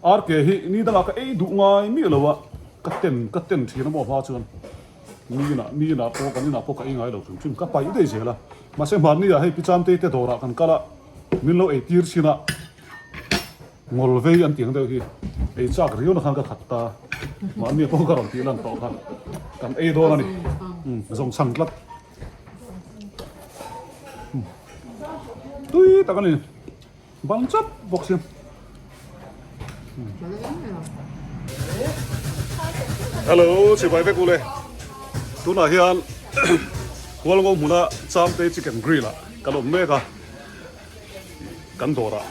Arke hi ni dangah ka ei duh ngai miah lo a, ka ten ka ten thin a maw hma chuan mi inah mi inah pawh kan inah pawh ka ei ngai lo hrim hrim ka paih daih zel a. Mahse hmanni ah hei Pi Chamtei te dawrah kan kal a, min lo ei tir chin a, ngawl vei an tih ang deuh hi ei chak riau na khan ka khat ta, mahni ah pawh ka rawn tih lan tawh kha kan ei dawn a ni, zawng chhang tlat. Tui tak a ni. Bang chap bawk si. Hello, chibai vek ule. Tunah hian Hualngo hmuna Chamte Chicken Grill ah kan awm mek a. Kan dawr ah.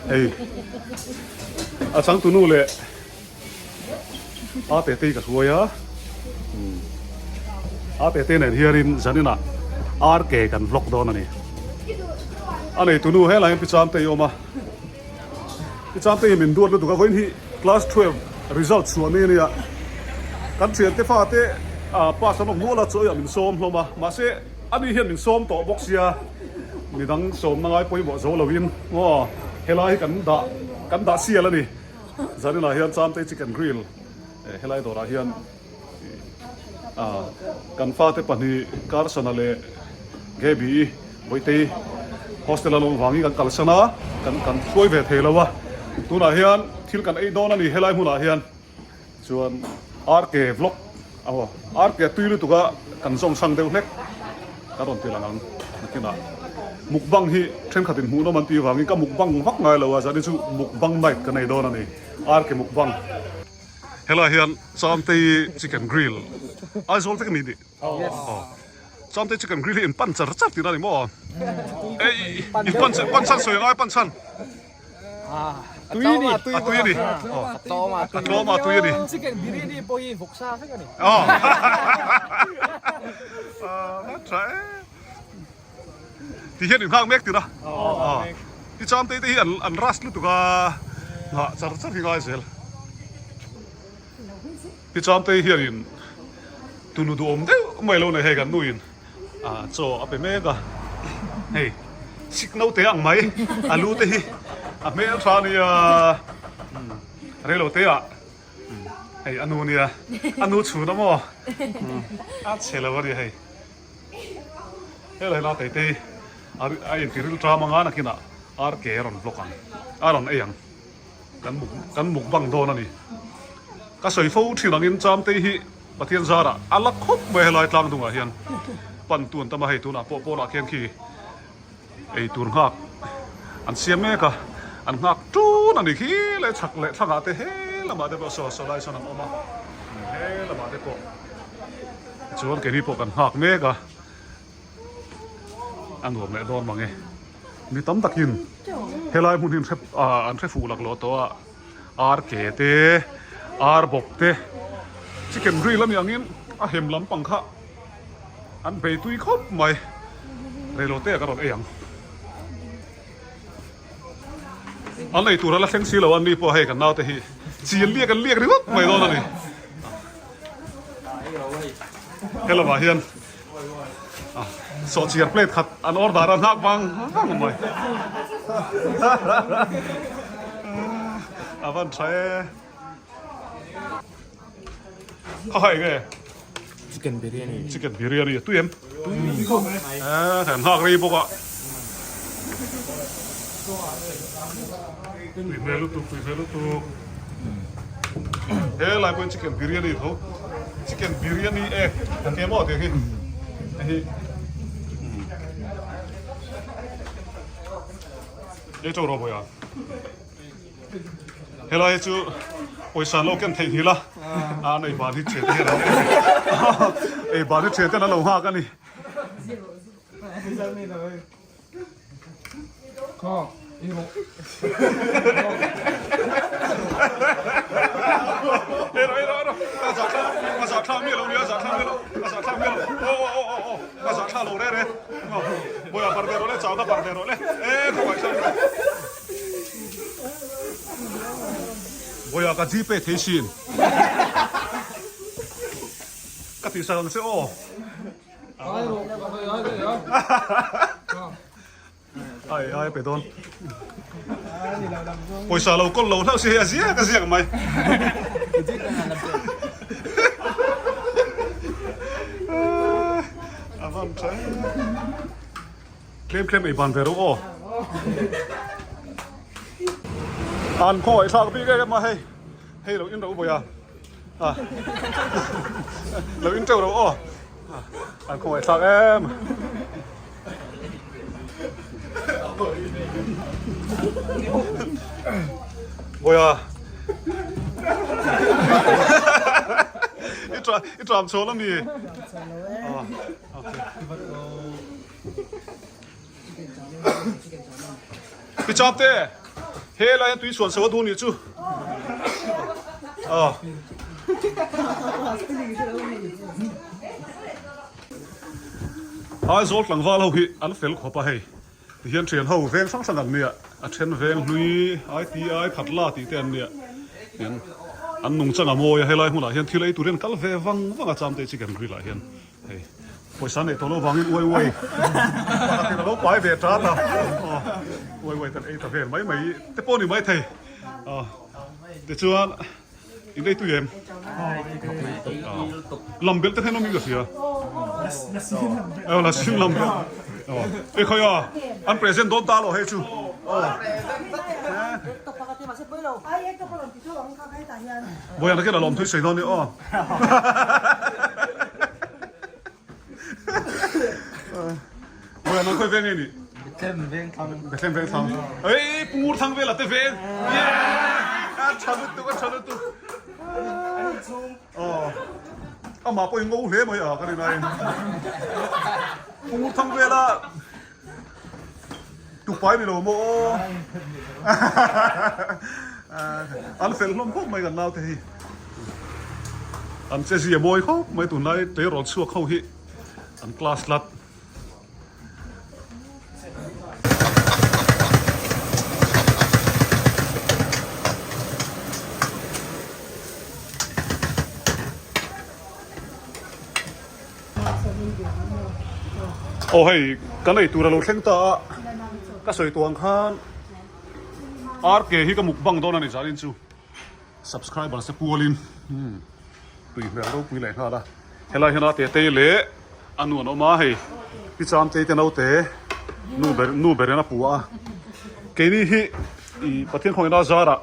Hei a changtunu leh A te te ka hruai a. A te te nen hianin zaninah RK kan vlog dawn a ni. A neitu nu helai hian Pi Chamtei a awm a. Pi Chamtei hi min duat lutuk a, vawiin hi class 12 result chhuah ni a nia. Kan thiante fate pass an awm nual a, chawiah min sawm hlawm a. Mahse ani hian min sawm tawh bawk sia, midang sawmna ngai pawimawh zo loin aw helai hi kan dah kan dah sial a ni. Zaninah hian Chamtei Chicken Grill helai dawrah hian kan fate pahnih Carsona leh Gaby Bawitei hostel a lawm vangin kan kalsan a, kan kan hruai ve thei lo a. Tunah hian thil kan ei dawn a ni helai hmunah hian chuan RK vlog aw RK tui lutuk a kan zawng chhang deuh hlek ka rawn ti lang ang nakinah mukbang hi thenkhatin hmuhnawm an tih vangin ka mukbang vak ngai lo a zanin chu mukbang night ka nei dawn a ni RK mukbang. Helai hian Chamtei chicken grill Aizawl vek a ni nih Chamtei chicken grill hi in pan char char tihna a ni maw? Ei in pan pan chhan sawi angai pan chhan. Tui a ni. A tui a ni. A tlawm a tui. A tlawm a tui a ni. Chicken biryani pawh hi vawksa vek a ni. A tha e. Ti hian in nghak mek tir a. Ti Chamtei te hi an rush lutuk a nghah char char hi ngai zel. Ti Chamtei hianin tunu duhawm deuh mai lo nei hei kan nuin. Ah chaw a pe mek a, hei sik naute ang mai a lu te hi a hmel tha ania reilo te ah hei a nu nia a nu chhun a maw a chhe lo a ni hei helai la teitei a intiril ṭam anga nakinah ar ke a rawn vlog ang a rawn ei ang. Kan muk kan mukbang dawn a ni. Ka sawi fo thin angin Chamtei hi Pathian zarah a la khawp mai helai tlang dungah hian pan tu an tam a, hei tunah pawh pawnah khian khi ei tur nghak an siam mek a, an nghak tun a ni khi leh chhak leh thlangah te he lamah te pawh saw saw lai sawn an awm a, he lamah te pawh chuan keini pawh kan nghak mek a. A nuam leh dawn mange. Mi tam takin helai hmun hi an hre ah an hre fuh laklawh tawh a, ar ke te, ar bawp te, chicken grill a nih angin a hem lampang kha an bei tui khawp mai. Reilote ah ka rawn ei ang. An ei tur a la thleng si lo a, ni pawh hei kan naute hi chi an liak an liak ringawt mai dawn a ni. Helamah hian sawhchiar plate khat an order a nghak vang vang mai. A van tha e. Kha kha eng e? Chicken biryani. Chicken biryani a tui em? Tui khawp mai. Eh, kan nghak rei bawk a. Tui hmel lutuk, tui hmel lutuk. He lai pawhin chicken biryani tho. Chicken biryani e, kan ti maw tiang hi. Hei hi. Ei tawh rawh bawiha. Helai hi chu pawisa an lo ken theih nghilh a, a nei ban hi thian te hian an ei ban hi thian ten an lo nghak a ni. Bawiha ka gpay thei sin ka tih sak ang che aw. Ai ai pe dawn. Pawisa lo kawl lo hlauh si hei a ziak a ziak mai. A van tha em. Tlem tlem ei ban ve rawh aw. An khawngaih thlak bik em a hei. Hei lo in ro bawi a. Lo in teuh ro aw. An khawngaih thlak em. Bawiha. I tram i tram chhuah lo mi? Ah okay. Pi chap te he lai hian tui chhuan chho a duh nih chu. Ah. Aizawl tlangval ho hi an fel khawp a hei tihian thian ho veng hrang hrang an nia a then veng hlui ITI Khatla tih te an nia hian an nungchang a mawi a helai hmunah hian thil ei turin an kal ve vang vang a Chamte chicken grill ah hian hei pawisa neih tawh loh vangin uai uai pakhatin a lo pai ve tan a uai uai tan ei ta vel mai mai te pawh ni maithei tichuan. In ei tui em? Lam belh te khan awm in ka hria. Aw la sim lam belh. E khawi a, an present dawn ta lo hei chu. Vawiin takin a lawm thui sawi dawn ni aw. Vawiin an khawi veng nge ni? Bethlehem veng thlang. Bethlehem veng thlang. Ei Pungur thlang vela te veng. Yeah! A tha lutuk a tha lutuk. Aw. Amah pawh i ngo hle mai a ka rin aiin. Pungur thang vela tupai ni lo maw aw. An fel hlawm khawp mai kan naute hi. An che zia mawi khawp mai tunlai tleirawl chhuak ho hi an class tlat. Aw hei kan ei tur a lo thleng ta a ka sawi tawh ang khan ar ke hi ka mukbang dawn a ni zanin chu. Subscribers te pualin tui hmel ropui leh nghal a helai hian a te tei leh a nu an awm a hei pi cham tei te naute nu ber nu berin a pua a keini hi ih Pathian khawngaihna a zarah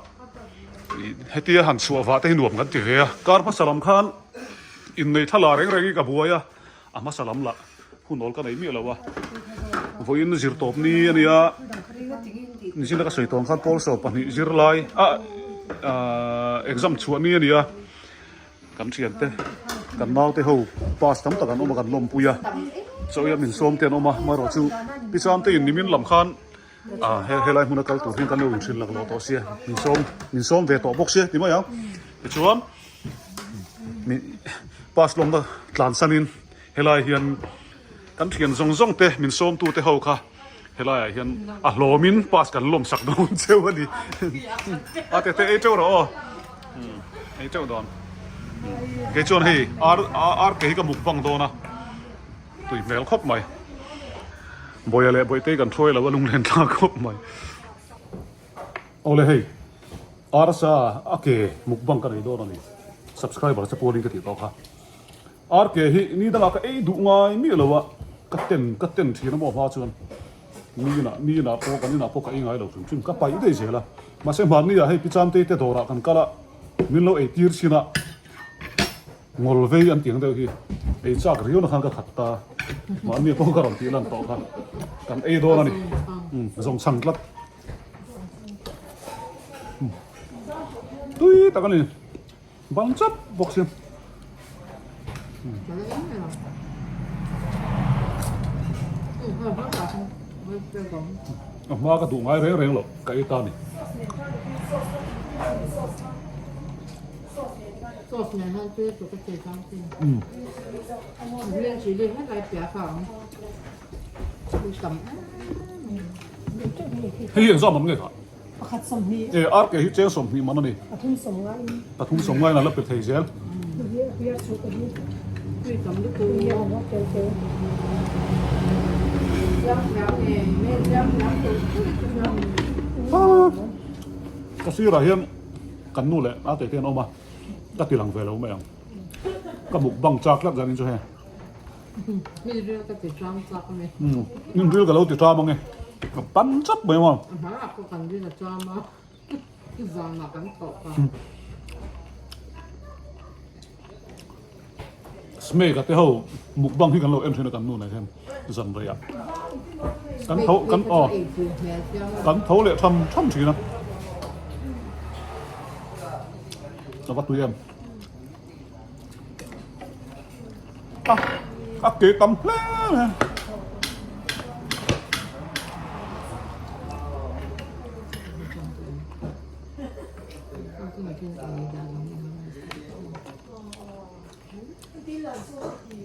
ih hetia han chhuah vah te hi nuam kan ti ve a kar hmasa lam khan innei thla reng reng hi ka buai a a hmasa lam lah hun awl ka nei miah lo a vawiin zir tawp ni a nia nizina ka sawi tawng khan pawl sawm pahnih zir lai ah exam chhuah ni a nia kan thiante kan naute ho pass tam tak an awm a kan lawmpui a chaw hian min sawm te an awm a amaherawh chu pi cham te in nimin lam khan ah helai hmuna kal tur hian kan lo inhrilh laklawh tawh sia min sawm min sawm ve tawh bawk sia ti mai ang tichuan pass lawmna tlan sanin. Helai hian kan thian zawng zawng te min sawmtu te ho kha helai ah hian a hlawmin pass kan lawm sak dawn cheu a ni. A tete ei teuh rawh aw. Ei teuh dawn. Kei chuan hei ar ar ke hi ka mukbang dawn a. Tui hmel khawp mai. Bawia leh Bawihtei kan hruai lo a lunglen thlak khawp mai. Awle hei arsa a ke mukbang ka nei dawn a ni. Subscriber che pawhin ka tih tawh kha. Ar ke hi ni dangah ka ei duh ngai miah lo a, ka ten ka ten thin a maw hma chuan ni inah ni inah pawh kan inah pawh ka ei ngai lo hrim hrim ka paih daih zel a, mahse hmanni ah hei pi Chamtei te dawrah kan kal a, min lo ei tir chin a, ngawl vei an tih ang deuh hi ei chak riau na khan ka khat ta, mahni pawh ka rawn tih lan tawh kha kan ei dawn a ni, umm zawng chhang tlat tui tak a ni. Bang chap bawk si. A hma ka duh ngai reng reng lo ka ei ta ni. Sauce nen hian tui tuk a chei chang chin. Green chili helai piah kha ang. Tui tam em. Hei hi engzah man nge kha? Pakhat 20. E ar ke hi cheng 20 man a ni. Pathum sawm ngaiin. Pathum sawm ngaiin a la pe thei zel. Hi a hliar chhuk a hi. Tui tam lutuk. Tui a awm a tel tel. Siam thiam nge me siam thiam tur tur chu. Ka sirah hian kan nu leh a tete an awm a, ka ti lang ve lo mai ang. Ka mukbang chak tlat zanin chu hei. Mi ril ka ti tram chak a ni. Min ril ka lo ti tram ang e. Ka pan chap mai maw. Hmar ah pawh kan ril a tram a, zanah kan thawh pah. Smake a te ho mukbang hi kan lo en thin a kan nu nei hian zan rei ah. Kan tho kan aw kan tho leh tham tham thin a. A va tui em. A a ke tam hle mai.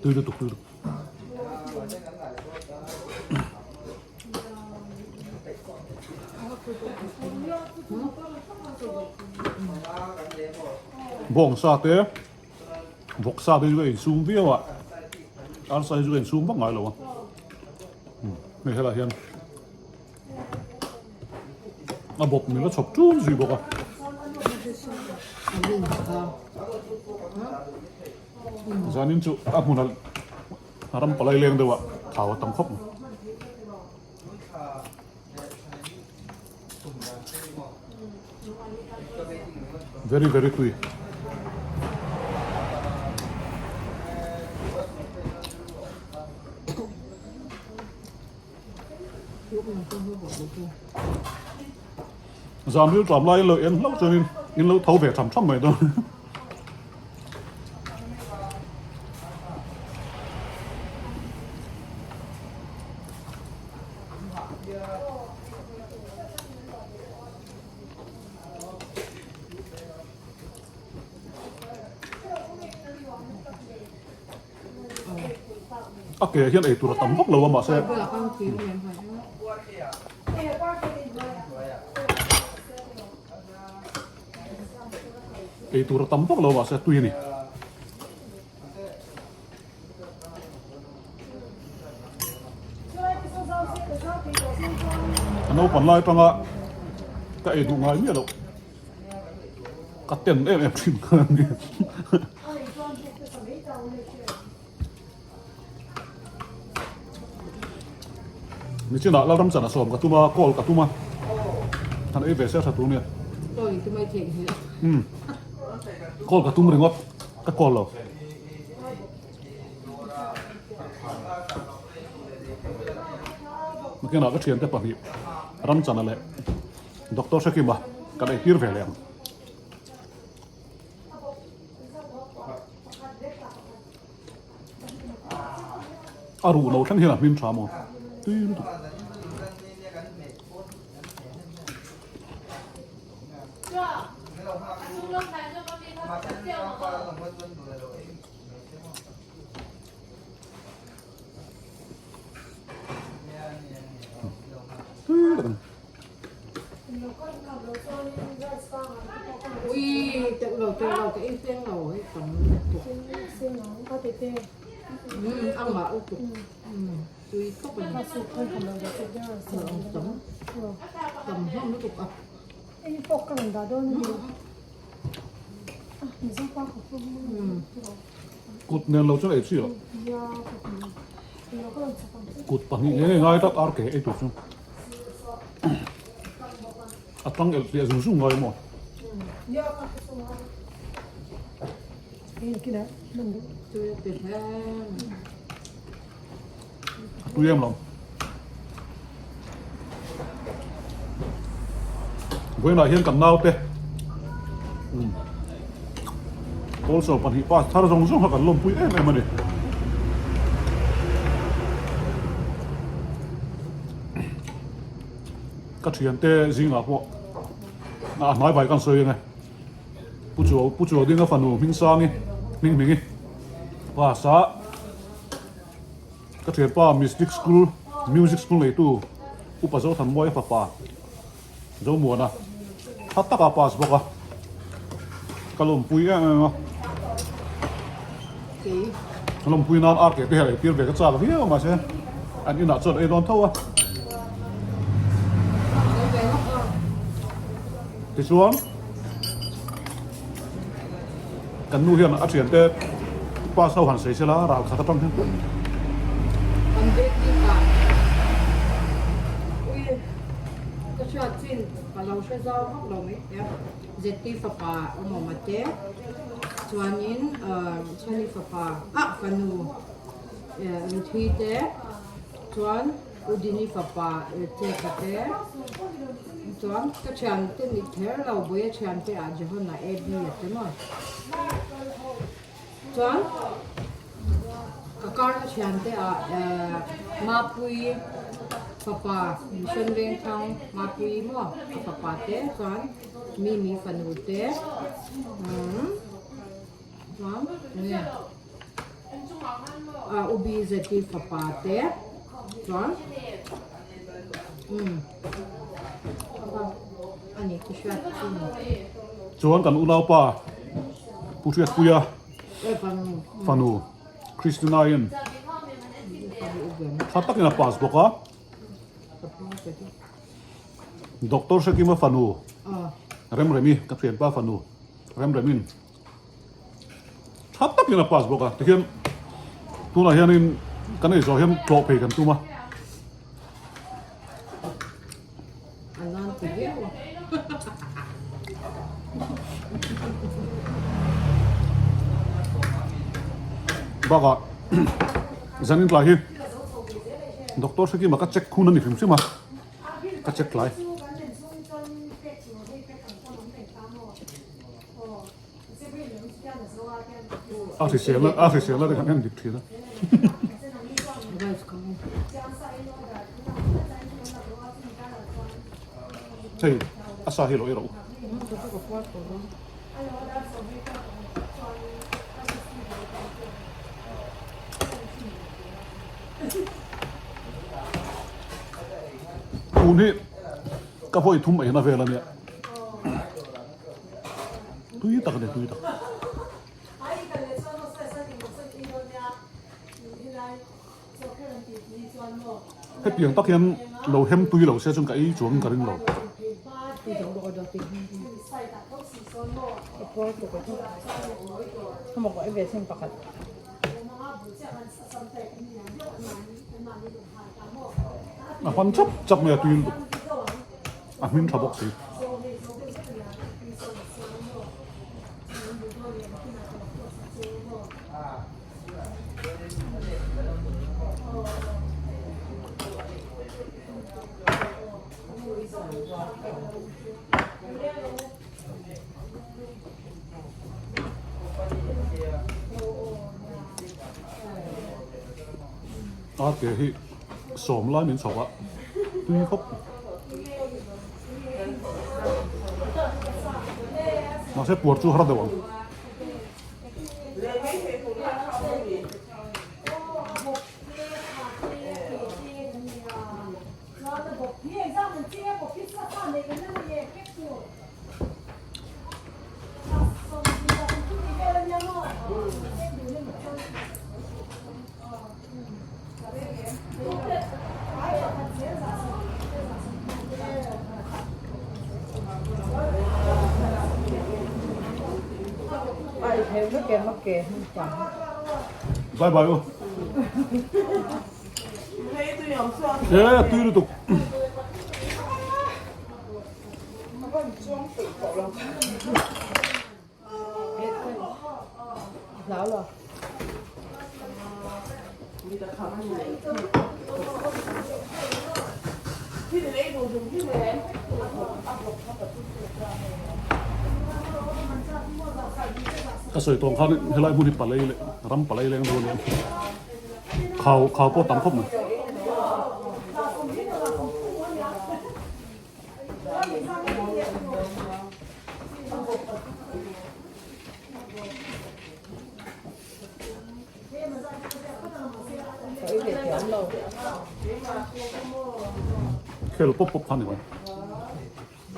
Tui lutuk tui lutuk. Bawngsa te vawksa te chu ka insum viau a arsa hi chu ka insum vak ngai lo a hei helaiah hian a bawp min la chhawp ṭun zui bawk a. Zanin chu a hmun a ram palai leng deuh a thau a tam khawp mai. Very very tui. Zan ril tlam lai in lo en hlauh chuanin in lo tho ve tham tham mai dawn. A ke ah hian eitur a tam vak lo a mahse eitur a tam vak lo a mahse tui a ni. A naupan lai atanga ka ei duh ngai miah loh ka ten em em thin kha a ni. Nichinah Lalramchana sawm ka tum a, call ka tum a, han ei ve se a tha tur nia. Call ka tum ringawt, ka call lo. Nakinah ka thiante pahnih Ramchana leh Doctor Hrekima kan ei tir ve leh ang. A ruh lo thleng hian a hmin tha maw? Tui lutuk. Kut nen lo chuan ei chi lo. Kut pahnih ngei ngei ngai tlat ar ke ei tur chu. A tang elh hliah zung zung ngai maw? A tui em lo. Vawiinah hian kan naute Kawlchaw pahnih pass thar zawng zawng kha kan lawmpui em em a ni. Ka thiante zingah pawh a hnai vai kan sawi ang e. Pu Chuau Pu Chuau dinga fanu Hmingsangi Hminghmingi pass a ka thianpa Mystic School Music School neitu Upa Zothanmawia fapa Zomuana tha taka pass bawk a ka lawmpui em em a ka lawmpui nan ar ke te hian ei tir ve ka chak viau a mahse an inah chuan ei dawn tho a. Tichuan kan nu hian a thiante pass ho han sawi sela ral khat atang hian. Kan bek bik ah ui ka hriat chin ka lo hre zau vak lo mai te ZT fapa awmawma te chuanin Chhani fapa ah fanu Ruthi te chuan Udini fapa Cheka te chuan ka thiante ni kher lo Buia thiante ah Jehona AB a te maw chuan ka karna thiante ah Mapui fapa Mission Vengthlang Mapui maw a fapa te chuan Mimi fanu te chuan nge. A u BZT fapa te chuan umm a ni ka hriat chu ni. Chuan kan unaupa Pu Hriatpuia fanu Christina-in tha takin a pass bawk a. Doctor Hrekima fanu Remremi ka thianpa fanu Remremin. Tha takin a pass bawk a tikhian tunah hianin kan ei zawh hian tlawh phei kan tum a. Bakah zanin tlai hi doctor Hrekima ka check khun a ni hrim hrim a ka check tlai. A hrisel a hrisel a te khan en dik thin a. Hei a sa hi lo ei rawh u. Tun hi ka vawi thum eina vel a nia. Tui tak a ni tui tak. Hetiang tak hian lo hem tui lo se chuan ka ei chuangin ka ring lo. A hman chap chap mai a tui lutuk. A hming tha bawk si. A ke hi sawm lai min chhawk a tui khawp mahse puar chu har deuh ang. Bye bye u. E tui lutuk. Ka sawi tawng khan helai hmun hi palei leh ram palei leng dawn ania khau khau pawh tam khawp mai. Khel pawp pawp kha ni mai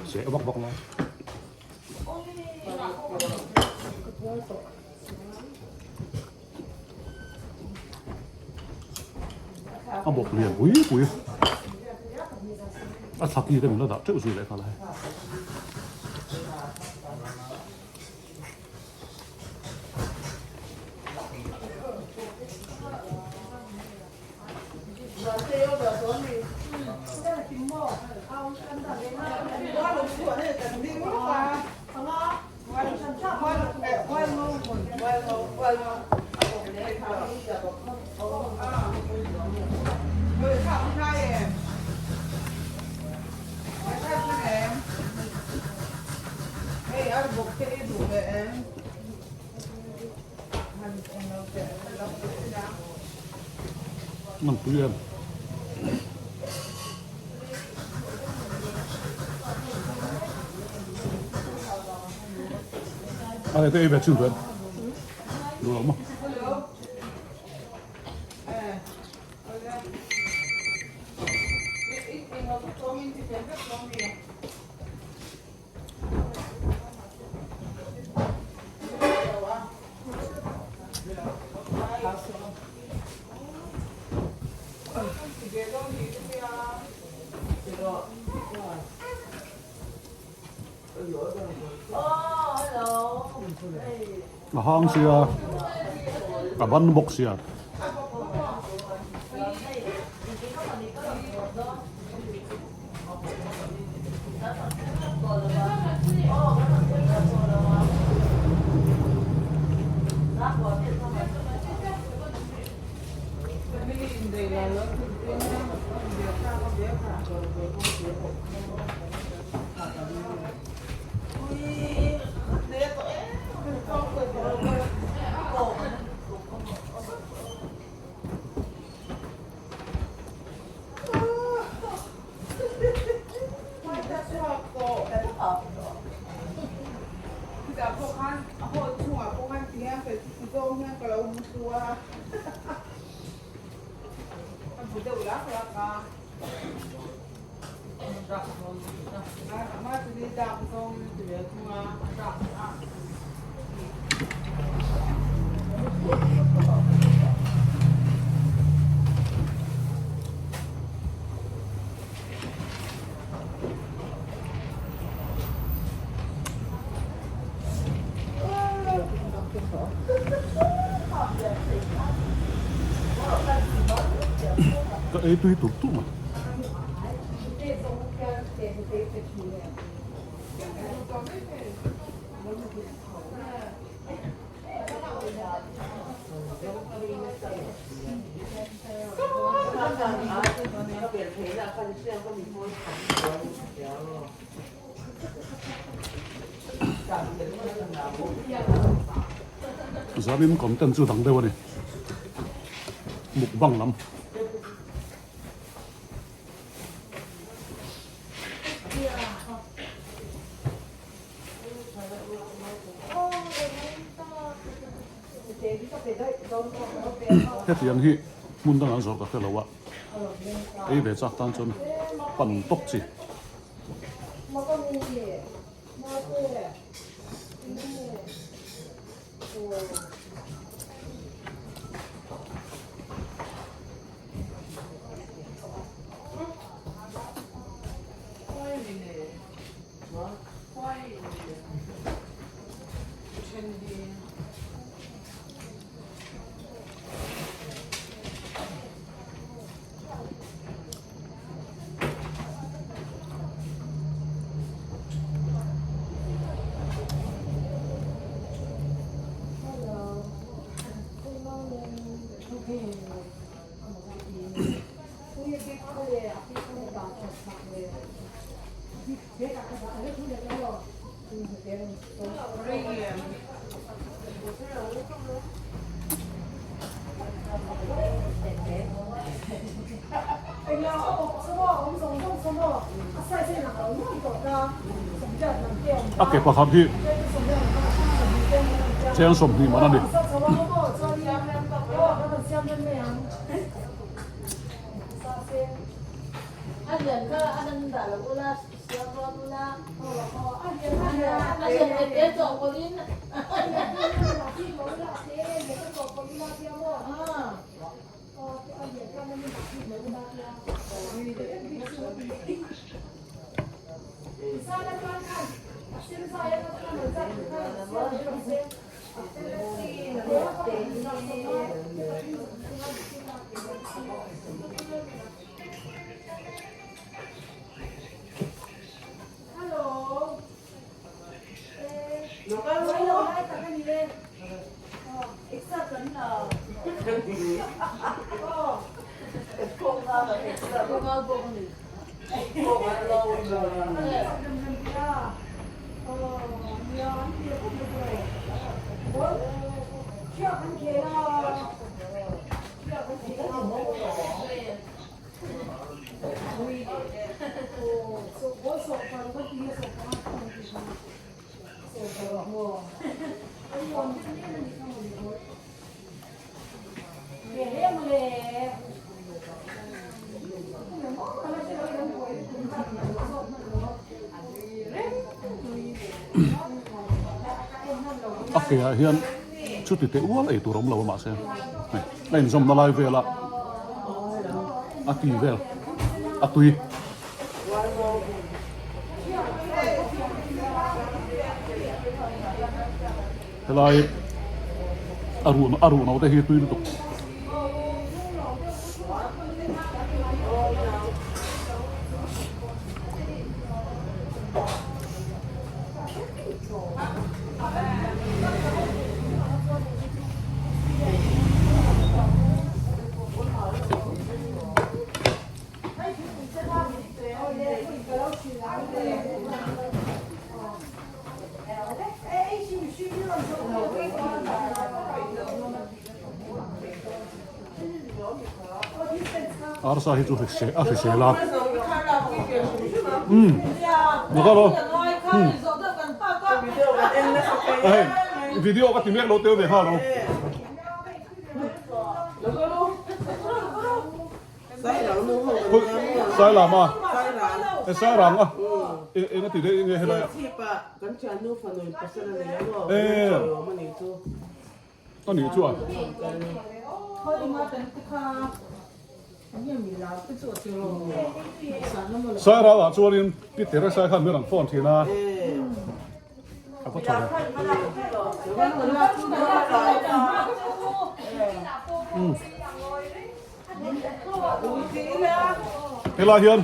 seh vak vak lai. A bawk lian pui pui a thlaki te min la dah teuh zui leh nghal a hei. Nang pui em. A leh te ei ve chin duh em? Duh lo maw? A hang sia a ban bawk sia. Ka ei tui tuk tuk mai. Zanin content chu dang deuh a ni. Mukbang lam. Hetiang hi hmun dangah zawrh ka hre lo a, ei ve chak tan chuan pan tawp chi. A ke pakhat hi cheng 20 man a ni. A ke ah hian chuti teh ual ei tur a awm lo a mahse hei a inzawmna lai vel a a ti vel a tui. Helai a ruh a ruh no te hi tui lutuk. Arsa hi chu hrisel a hrisel a umm nawk alo umm hei video ka ti mek lo tel ve nghal lo. Sailama e Sairang a eng a ti daih nge helai ah e a nih chuan Sairang ah chuanin Pi Teresa khan min rawn phone thin a. A va tha ve. Helai hian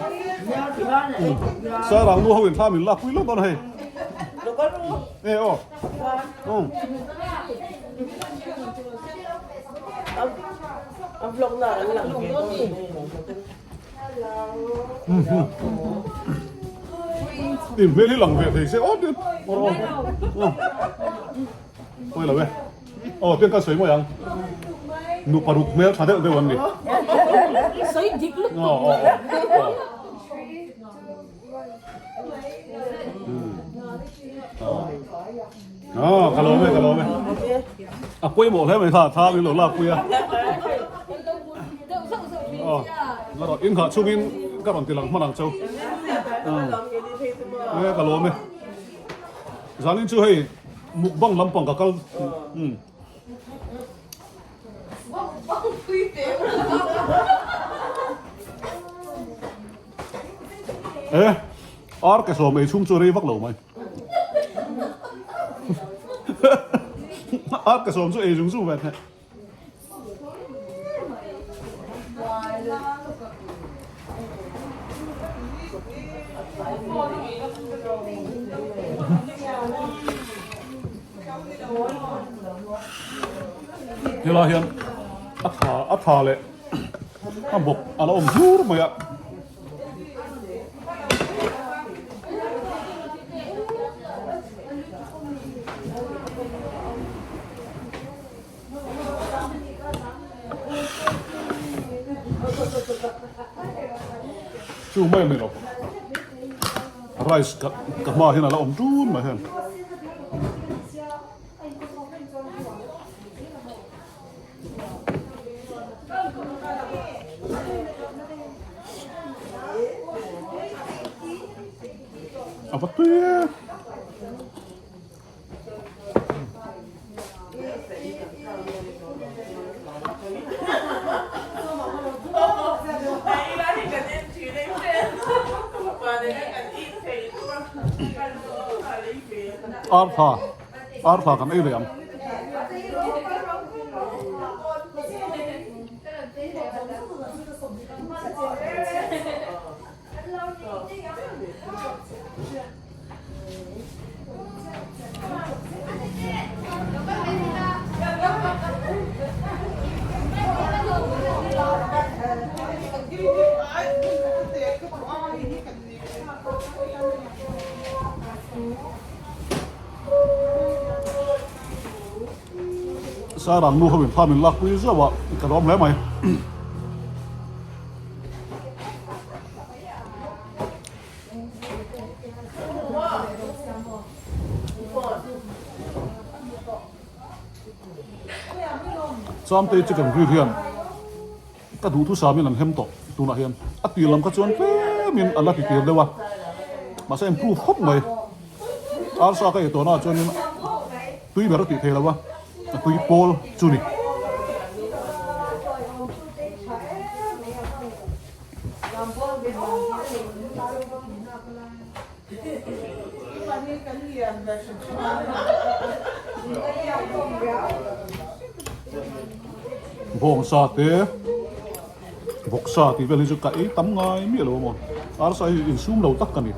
Sairang nu ho in thla min lak pui lawk dawn a hei. E aw. In hmel hi lang ve thei se aw tin aw aw pawi lo e aw tiang kan sawi mawi ang nu paruk hmel tha deuh deuh an ni sawi dik lutuk aw aw aw aw ka lawm e ka lawm e a pawimawh hle mai kha tha min lo lak pui a aw in nghah chungin ka rawn ti lang hman ang chau e ka lawm e zanin chu hei mukbang lampang ka kal um E ar ke sawm ei chhung chu rei vak lo mai. Ar ke sawm chu ei zung zung ve the. Helai hian a tha a tha leh a bawk a la awm hlur mai a. Chu mai a ni lo rice ka ka hma hian a la awm tun mai hian. A va tui e. Artha artha kan ei leh ang. Sairang nu ho in thla min lakpui zauh a, ka lawm hle mai. Chamtei chicken grill hian ka duhthusam in an hem tawh tunah hian a tir lam kha chuan tlem in a la ti tir deuh a mahse improve khawp mai arsa ka ei tawh na ah chuan in tui ber a tih thei lo a a tui pawl chu ni. Bawngsa te vawksa tih vel hi chu ka ei tam ngai miah lo amaw arsa hi insum lo tak ka ni.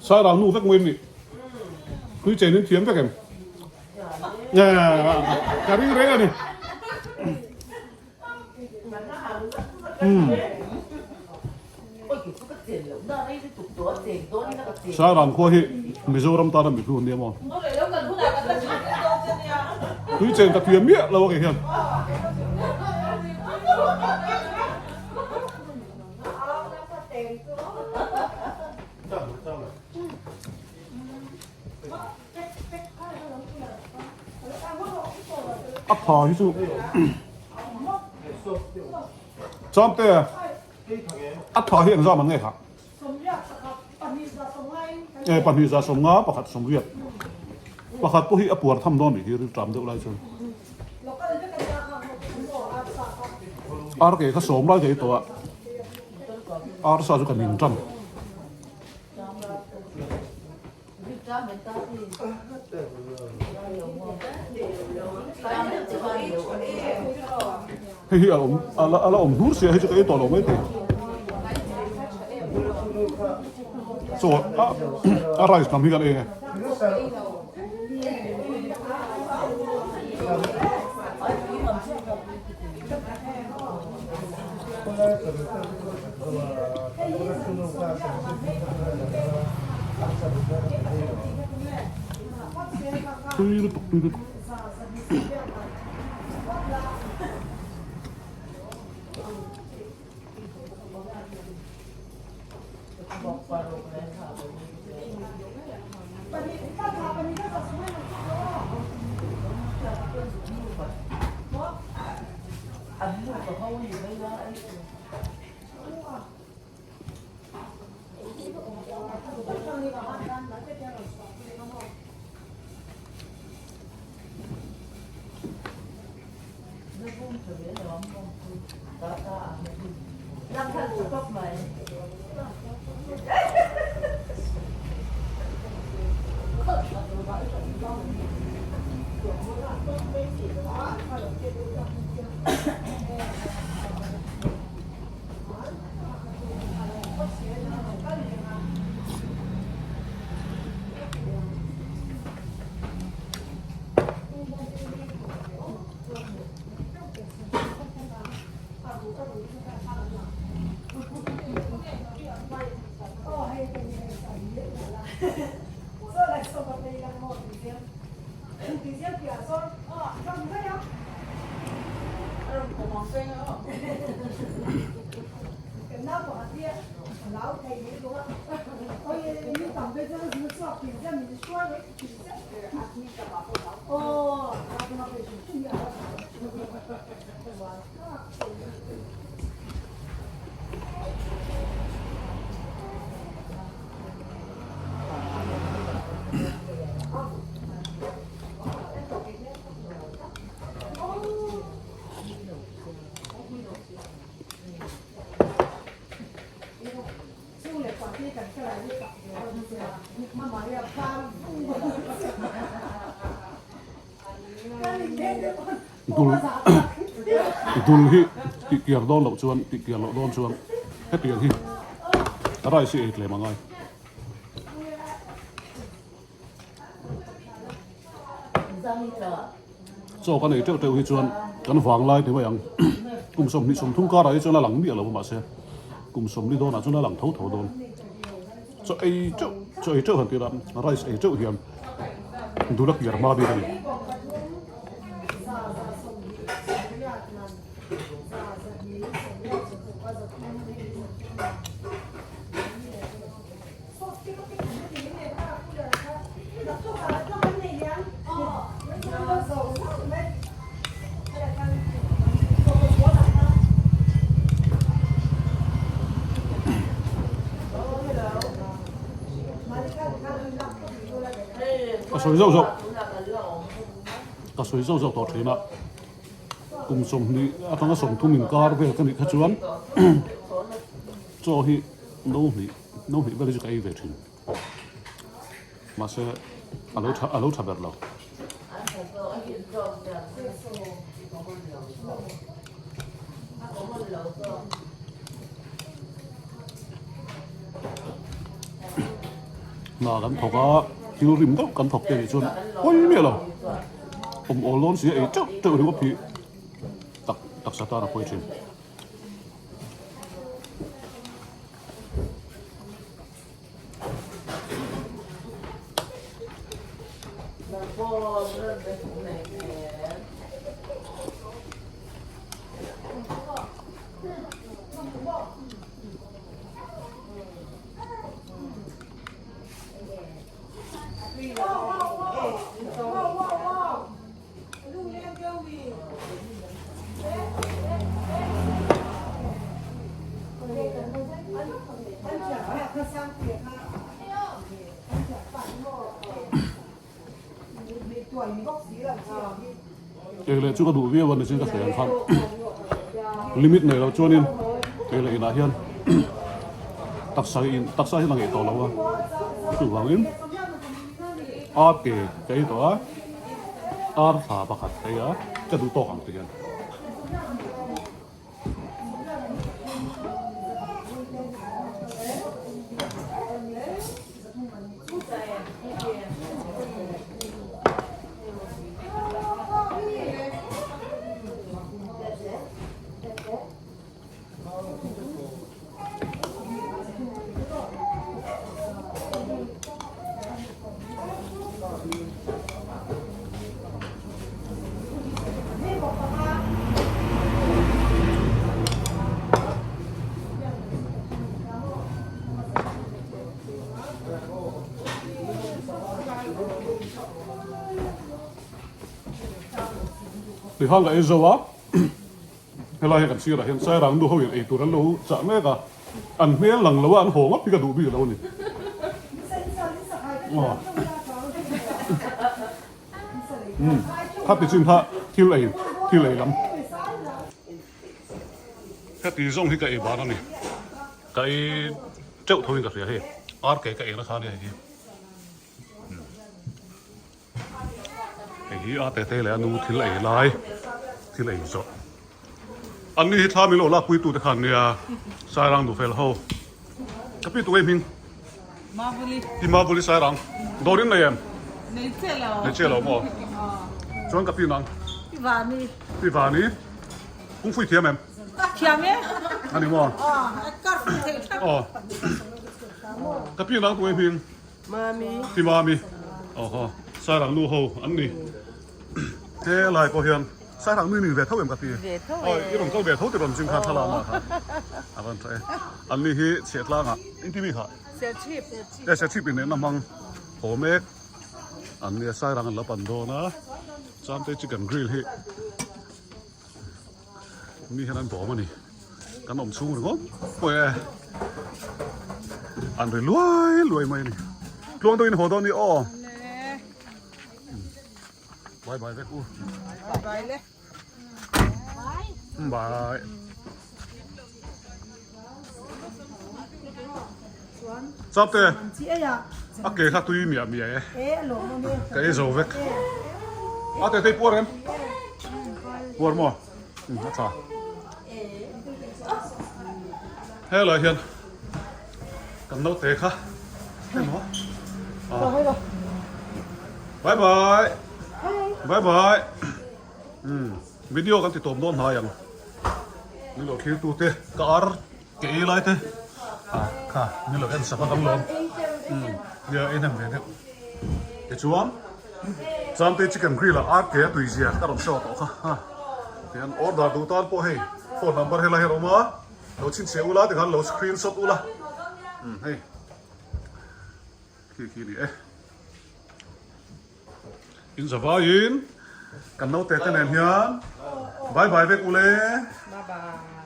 Sairang nu vek mai ni. Tui chen in thiam vek em? Ka ring reng a ni. Sairang khua hi Mizoram tana mi hlu an nia maw? Tui chen ka thiam miah lo a kei hian. A pha hi chu Chamte a pha hi engzam an nge kha? E 2 za 50 pakhat 80 pakhat pawh hi a puar tham dawn nih hi rilṭam deuh lai chuan ar ke kha sawm lai thei tawh a arsa chu ka ning ṭan. Hei hi a awm a la a la awm hnur sia hei chu ka ei tawh lo mai thei. Chaw a a rice lam hi kan ei ang e. Tui lutuk tui lutuk. Dul dul hi tih kiar dawn loh chuan tih kiar loh dawn chuan hetiang hi rice hi ei tlem a ngai. Chaw kan ei teuh teuh hi chuan kan vang lai ti mai ang kum 20 30 karah hi chuan a lang miah lo mahse kum 40 dawnah chuan a lang tho tho dawn. Chaw ei teuh chaw ei teuh han tih a rice ei teuh hian dul a kiar hma bik a ni. Ka sawi zauh zauh ka sawi zauh zauh tawh thin a kum 20 atanga 30 inkar vel ka nih kha chuan chaw hi no hnih no hnih vel hi chu ka ei ve thin. Mahse a lo tha a lo tha ber lo. Hna kan thawk a, thil rim deuh kan thawk te nih chuan pawi miah lo. Awm awl dawn si a ei teuh teuh ringawt hi tak taksa tan a pawi thin. Ei leh chu ka duh viau a ni chin ka sawi ang khan limit nei lo chuanin ei leh inah hian taksa hi taksa hian a ngeih tawh lo a chuvangin a ke ka ei tawh a. Tar thla pakhat phei a ka duh tawk ang ti hian. Tihang ka ei zo a. Helai hi kan sirah hian Sairang nu ho in eitur an lo chah mek a, an hmel lang lo a, an haw ngawt hi ka duh bik lo a ni. Umm khati chin kha thil ei thil ei lam. Heti zawng hi ka ei ban a ni, ka ei teuh tho in ka hria hei, ar ke ka ei na kha ania hei hi. Hei hi a tete leh a nu thil ei lai thil ei zawh an ni hi thla min lo lakpui tute khan nia Sairang Dufel ho ka pi tu ei hming Mavuli ti Mavuli Sairang dawr in nei em nei che lo nei che lo maw chuan ka pi nang Pi Vani Pi Vani kungfui thiam em thiam e ani maw kar thei thak aw ka pi nang tu ei hming Mami. Ti Mami. Awhaw. Sairang nu ho an ni. He lai pawh hian Sairang nu i ning ve tho em ka pi? Ve tho e. Awi i rawn kal ve tho ti rawn zing khan thla lama kha. A van tha e. An ni hi chhiatlanga in ti mi kha? Serchhip. E Serchhip in nehna hmang haw mek an nia Sairang an la pan dawn a. Chamte chicken grill hi mi hian an bawm a ni. Kan awm chhung ringawt pawh e an ri luai luai mai a ni. Tluang deuhin haw dawn ni aw. Bye bye vek u. Bye bye le. Bye. Chapte. A ke kha tui miah miah e. Ka ei zo vek. A te tei puar em? Puar maw? A tha. Helai hian kan naute kha emaw bye bye bye bye um video kan ti tawp dawn hnai ang ni lo thlir tu te ka ar ke ei lai te ah kha ni lo en sak a kan lawm um nia ei hnem ve deuh tichuan Changte chicken grill ah ar ke a tui zia ka rawn show tawh kha ha tihian order duh tan pawh hei phone number helai hi a awm a. Lo chhinchhiah ula tikhan lo screenshot ula umm hei khi khi ni e in zavaiin kan naute te nen hian bye bye vek ule Bye bye.